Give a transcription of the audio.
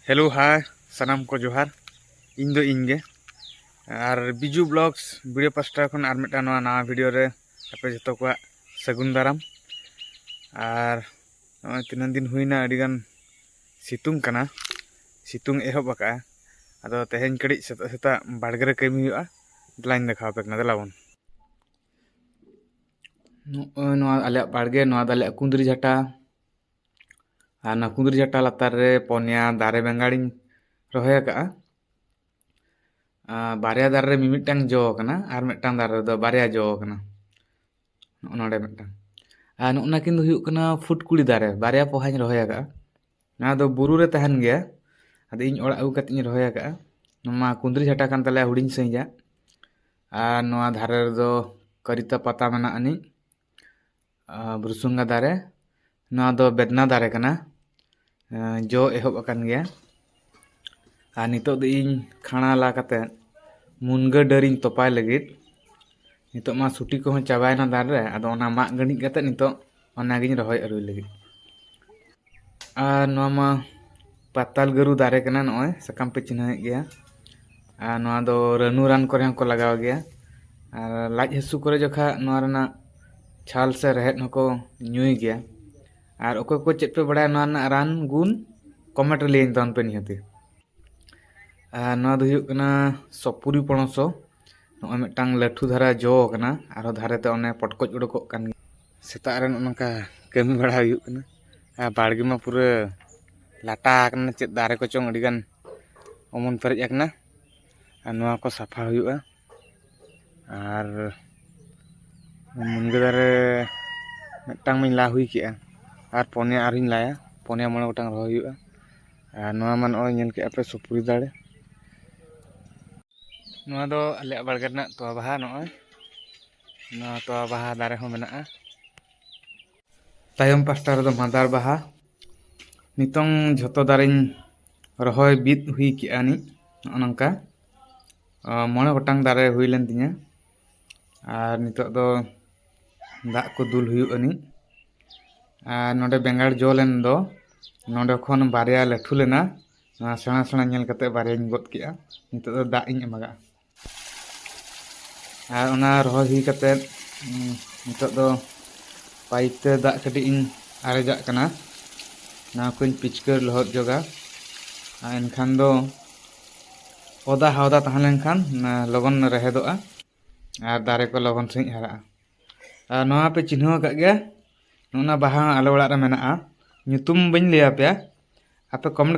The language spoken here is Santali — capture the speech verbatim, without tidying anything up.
ᱦᱮᱞᱳ, ᱦᱟᱭ, ᱥᱟᱱᱟᱢ ᱠᱚ ᱡᱚᱦᱟᱨ᱾ ᱤᱧ ᱫᱚ ᱤᱧ ᱜᱮ᱾ ᱟᱨ ᱵᱤᱡᱩ ᱵᱞᱚᱜᱥ ᱵᱷᱤᱰᱤᱭᱳ ᱯᱟᱥᱴᱟ ᱠᱷᱚᱱ ᱟᱨ ᱢᱤᱫᱴᱟᱝ ᱱᱚᱣᱟ ᱱᱟᱣᱟ ᱵᱷᱤᱰᱤᱭᱳ ᱨᱮ ᱟᱯᱮ ᱡᱚᱛᱚ ᱠᱚᱣᱟᱜ ᱥᱟᱹᱜᱩᱱ ᱫᱟᱨᱟᱢ᱾ ᱟᱨ ᱱᱚᱜᱼᱚᱭ ᱛᱤᱱᱟᱹᱜ ᱫᱤᱱ ᱦᱩᱭᱱᱟ, ᱟᱹᱰᱤᱜᱟᱱ ᱥᱤᱛᱩᱝ ᱠᱟᱱᱟ, ᱥᱤᱛᱩᱝ ᱮᱦᱚᱵ ᱟᱠᱟᱫᱼᱟ᱾ ᱟᱫᱚ ᱛᱮᱦᱮᱧ ᱠᱟᱹᱴᱤᱡ ᱥᱮᱛᱟᱜ ᱥᱮᱛᱟᱜ ᱵᱟᱲᱜᱮ ᱨᱮ ᱠᱟᱹᱢᱤ ᱦᱩᱭᱩᱜᱼᱟ᱾ ᱫᱮᱞᱟᱧ ᱫᱮᱠᱷᱟᱣ ᱟᱯᱮ ᱠᱟᱱᱟ, ᱫᱮᱞᱟ ᱵᱚᱱ᱾ ᱱᱚᱜᱼᱚᱭ ᱱᱚᱣᱟ ᱟᱞᱮᱭᱟᱜ ᱵᱟᱲᱜᱮ, ᱱᱚᱣᱟ ᱫᱚ ᱟᱞᱮᱭᱟᱜ ᱠᱩᱸᱫᱽᱨᱤ ᱡᱷᱟᱴᱟ᱾ ᱟᱨ ᱱᱚᱣᱟ ᱠᱩᱸᱫᱽᱨᱤ ᱡᱷᱟᱴᱟ ᱞᱟᱛᱟᱨ ᱨᱮ ᱯᱚᱱᱭᱟ ᱫᱟᱨᱮ ᱵᱮᱸᱜᱟᱲᱤᱧ ᱨᱚᱦᱚᱭ ᱟᱠᱟᱫᱼᱟ᱾ ᱟᱨ ᱵᱟᱨᱭᱟ ᱫᱟᱨᱮ ᱨᱮ ᱢᱤᱢᱤᱫᱴᱟᱝ ᱡᱚ ᱟᱠᱟᱱᱟ, ᱟᱨ ᱢᱤᱫᱴᱟᱝ ᱫᱟᱨᱮ ᱨᱮᱫᱚ ᱵᱟᱨᱭᱟ ᱡᱚ ᱟᱠᱟᱱᱟ᱾ ᱱᱚᱜᱼᱚ ᱱᱚᱰᱮ ᱢᱤᱫᱴᱟᱝ᱾ ᱟᱨ ᱱᱚᱜᱼᱚ ᱱᱟ ᱠᱤᱱ ᱫᱚ ᱦᱩᱭᱩᱜ ᱠᱟᱱᱟ ᱯᱷᱩᱴᱠᱩᱲᱤ ᱫᱟᱨᱮ, ᱵᱟᱨᱭᱟ ᱯᱚᱦᱟᱧ ᱨᱚᱦᱚᱭ ᱟᱠᱟᱫᱼᱟ᱾ ᱱᱚᱣᱟ ᱫᱚ ᱵᱩᱨᱩ ᱨᱮ ᱛᱟᱦᱮᱱ ᱜᱮᱭᱟ, ᱟᱫᱚ ᱤᱧ ᱚᱲᱟᱜ ᱟᱹᱜᱩ ᱠᱟᱛᱮ ᱤᱧ ᱨᱚᱦᱚᱭ ᱟᱠᱟᱫᱼᱟ᱾ ᱱᱚᱣᱟ ᱠᱩᱸᱫᱽᱨᱤ ᱡᱷᱟᱴᱟ ᱠᱟᱱ ᱛᱟᱞᱮᱭᱟ ᱦᱩᱰᱤᱧ ᱥᱟᱺᱦᱤᱡᱟᱜ᱾ ᱟᱨ ᱱᱚᱣᱟ ᱫᱷᱟᱨᱮ ᱨᱮᱫᱚ ᱠᱟᱹᱨᱤᱛᱟ ᱯᱟᱛᱟ ᱢᱮᱱᱟᱜ ᱟᱹᱱᱤᱡ, ᱟᱨ ᱵᱷᱩᱨᱥᱩᱝᱜᱟ ᱫᱟᱨᱮ᱾ ᱱᱚᱣᱟ ᱫᱚ ᱵᱮᱫᱽᱱᱟ ᱫᱟᱨᱮ ᱠᱟᱱᱟ, ᱟᱨ ᱡᱚ ᱮᱦᱚᱵ ᱟᱠᱟᱱ ᱜᱮᱭᱟ᱾ ᱟᱨ ᱱᱤᱛᱚᱜ ᱫᱚ ᱤᱧ ᱠᱷᱟᱲᱟ ᱞᱟ ᱠᱟᱛᱮ ᱢᱩᱱᱜᱟᱹ ᱰᱟᱹᱨᱤᱧ ᱛᱚᱯᱟᱭ ᱞᱟᱹᱜᱤᱫ᱾ ᱱᱤᱛᱚᱜ ᱢᱟ ᱥᱩᱴᱤ ᱠᱚᱦᱚᱸ ᱪᱟᱵᱟᱭᱮᱱᱟ ᱫᱟᱨᱮ ᱨᱮ, ᱟᱫᱚ ᱚᱱᱟ ᱢᱟᱜ ᱜᱟᱹᱰᱤᱡ ᱠᱟᱛᱮ ᱱᱤᱛᱚᱜ ᱚᱱᱟᱜᱤᱧ ᱨᱚᱦᱚᱭ ᱟᱹᱨᱩᱭ ᱞᱟᱹᱜᱤᱫ᱾ ᱟᱨ ᱱᱚᱣᱟ ᱢᱟ ᱯᱟᱛᱟᱞ ᱜᱟᱹᱨᱩ ᱫᱟᱨᱮ ᱠᱟᱱᱟ, ᱱᱚᱜᱼᱚᱭ ᱥᱟᱠᱟᱢ ᱯᱮ ᱪᱤᱱᱦᱟᱹᱣᱮᱫ ᱜᱮᱭᱟ᱾ ᱟᱨ ᱱᱚᱣᱟ ᱫᱚ ᱨᱟᱹᱱᱩ ᱨᱟᱱ ᱠᱚᱨᱮ ᱦᱚᱸᱠᱚ ᱞᱟᱜᱟᱣ ᱜᱮᱭᱟ᱾ ᱟᱨ ᱞᱟᱡ ᱦᱟᱹᱥᱩ ᱠᱚᱨᱮ ᱡᱚᱠᱷᱟ ᱱᱚᱣᱟ ᱨᱮᱱᱟᱜ ᱪᱷᱟᱞ ᱥᱮ ᱨᱮᱦᱮᱫ ᱦᱚᱸᱠᱚ ᱧᱩᱭ ᱜᱮᱭᱟ᱾ ᱟᱨ ᱚᱠᱚᱭ ᱠᱚ ᱪᱮᱫ ᱯᱮ ᱵᱟᱲᱟᱭᱟ ᱱᱚᱣᱟ ᱨᱮᱱᱟᱜ ᱨᱟᱱ ᱜᱩᱱ, ᱠᱚᱢᱮᱱᱴ ᱨᱮ ᱞᱟᱹᱭᱟᱹᱧ ᱛᱟᱵᱚᱱ ᱯᱮ ᱱᱤᱦᱟᱹᱛᱤ᱾ ᱟᱨ ᱱᱚᱣᱟ ᱫᱚ ᱦᱩᱭᱩᱜ ᱠᱟᱱᱟ ᱥᱚᱯᱩᱨᱤ ᱯᱚᱱᱚᱥᱚ᱾ ᱱᱚᱜᱼᱚᱭ ᱢᱤᱫᱴᱟᱝ ᱞᱟᱹᱴᱷᱩ ᱫᱷᱟᱨᱟ ᱡᱚ ᱟᱠᱟᱱᱟ, ᱟᱨᱦᱚᱸ ᱫᱷᱟᱨᱮ ᱛᱮ ᱚᱱᱮ ᱯᱚᱴᱠᱚᱡ ᱩᱰᱩᱠᱚᱜ ᱠᱟᱱ ᱜᱮᱭᱟ᱾ ᱥᱮᱛᱟᱜ ᱨᱮ ᱱᱚᱜᱼᱚ ᱱᱚᱝᱠᱟ ᱠᱟᱹᱢᱤ ᱵᱟᱲᱟ ᱦᱩᱭᱩᱜ ᱠᱟᱱᱟ᱾ ᱟᱨ ᱵᱟᱲᱜᱮ ᱢᱟ ᱯᱩᱨᱟᱹ ᱞᱟᱴᱟ ᱟᱠᱟᱱᱟ, ᱪᱮᱫ ᱫᱟᱨᱮ ᱠᱚᱪᱚᱝ ᱟᱹᱰᱤᱜᱟᱱ ᱚᱢᱚᱱ ᱯᱮᱨᱮᱡ ᱟᱠᱟᱱᱟ᱾ ᱟᱨ ᱱᱚᱣᱟ ᱠᱚ ᱥᱟᱯᱷᱟ ᱦᱩᱭᱩᱜᱼᱟ᱾ ᱟᱨ ᱢᱩᱱᱜᱟᱹ ᱫᱟᱨᱮ ᱢᱤᱫᱴᱟᱝ ᱢᱟᱧ ᱞᱟ ᱦᱩᱭ ᱠᱮᱜᱼᱟ, ᱟᱨ ᱯᱚᱱᱭᱟ ᱟᱨᱦᱚᱸᱧ ᱞᱟᱭᱟ, ᱯᱚᱱᱭᱟ ᱢᱚᱬᱮ ᱜᱚᱴᱟᱝ ᱨᱚᱦᱚᱭ ᱦᱩᱭᱩᱜᱼᱟ᱾ ᱟᱨ ᱱᱚᱣᱟ ᱢᱟ ᱱᱚᱜᱼᱚᱭ ᱧᱮᱞ ᱠᱮᱜᱼᱟ ᱯᱮ ᱥᱩᱯᱩᱨᱤ ᱫᱟᱨᱮ᱾ ᱱᱚᱣᱟ ᱫᱚ ᱟᱞᱮᱭᱟᱜ ᱵᱟᱲᱜᱮ ᱨᱮᱱᱟᱜ ᱛᱚᱣᱟ ᱵᱟᱦᱟ, ᱱᱚᱜᱼᱚᱭ ᱱᱚᱣᱟ ᱛᱚᱣᱟ ᱵᱟᱦᱟ ᱫᱟᱨᱮ ᱦᱚᱸ ᱢᱮᱱᱟᱜᱼᱟ᱾ ᱛᱟᱭᱚᱢ ᱯᱟᱥᱴᱟ ᱨᱮᱫᱚ ᱢᱟᱫᱟᱨ ᱵᱟᱦᱟ᱾ ᱱᱤᱛᱚᱝ ᱡᱷᱚᱛᱚ ᱫᱟᱨᱮᱧ ᱨᱚᱦᱚᱭ ᱵᱤᱫ ᱦᱩᱭ ᱠᱮᱜᱼᱟ ᱱᱤᱡ, ᱱᱚᱜᱼᱚ ᱱᱚᱝᱠᱟ᱾ ᱟᱨ ᱢᱚᱬᱮ ᱜᱚᱴᱟᱝ ᱫᱟᱨᱮ ᱦᱩᱭ ᱞᱮᱱ ᱛᱤᱧᱟᱹ᱾ ᱟᱨ ᱱᱤᱛᱚᱜ ᱫᱚ ᱫᱟᱜ ᱠᱚ ᱫᱩᱞ ᱦᱩᱭᱩᱜ ᱟᱹᱱᱤᱡ᱾ ᱟᱨ ᱱᱚᱰᱮ ᱵᱮᱸᱜᱟᱲ ᱡᱚ ᱞᱮᱱ ᱫᱚ, ᱱᱚᱰᱮ ᱠᱷᱚᱱ ᱵᱟᱨᱭᱟ ᱞᱟᱹᱴᱷᱩ ᱞᱮᱱᱟ, ᱱᱚᱣᱟ ᱥᱮᱬᱟ ᱥᱮᱬᱟ ᱧᱮᱞ ᱠᱟᱛᱮ ᱵᱟᱨᱭᱟᱧ ᱜᱚᱫ ᱠᱮᱜᱼᱟ᱾ ᱱᱤᱛᱚᱜ ᱫᱚ ᱫᱟᱜ ᱤᱧ ᱮᱢᱟᱜᱟᱜᱼᱟ᱾ ᱟᱨ ᱚᱱᱟ ᱨᱚᱦᱚᱭ ᱦᱩᱭ ᱠᱟᱛᱮ, ᱩᱸ, ᱱᱤᱛᱚᱜ ᱫᱚ ᱯᱟᱭᱤᱯ ᱛᱮ ᱫᱟᱜ ᱠᱟᱹᱴᱤᱡ ᱤᱧ ᱟᱨᱮᱡᱟᱜ ᱠᱟᱱᱟ᱾ ᱱᱚᱣᱟ ᱠᱚᱧ ᱯᱤᱪᱠᱟᱹᱨ ᱞᱚᱦᱚᱫ ᱡᱚᱜᱟ᱾ ᱟᱨ ᱮᱱᱠᱷᱟᱱ ᱫᱚ ᱚᱫᱟ ᱦᱟᱣᱫᱟ ᱛᱟᱦᱮᱸ ᱞᱮᱱᱠᱷᱟᱱ, ᱚᱱᱟ ᱞᱚᱜᱚᱱ ᱨᱮᱦᱮᱫᱚᱜᱼᱟ ᱟᱨ ᱫᱟᱨᱮ ᱠᱚ ᱞᱚᱜᱚᱱ ᱥᱟᱺᱦᱤᱡ ᱦᱟᱨᱟᱜᱼᱟ᱾ ᱟᱨ ᱱᱚᱣᱟ ᱯᱮ ᱪᱤᱱᱦᱟᱹᱣ ᱟᱠᱟᱫ ᱜᱮᱭᱟ, ᱱᱚᱜᱼᱚ ᱱᱟ ᱵᱟᱦᱟ ᱟᱞᱮ ᱚᱲᱟᱜ ᱨᱮ ᱢᱮᱱᱟᱜᱼᱟ᱾ ᱧᱩᱛᱩᱢ ᱵᱟᱹᱧ ᱞᱟᱹᱭ ᱟᱯᱮᱭᱟ, ᱟᱯᱮ comment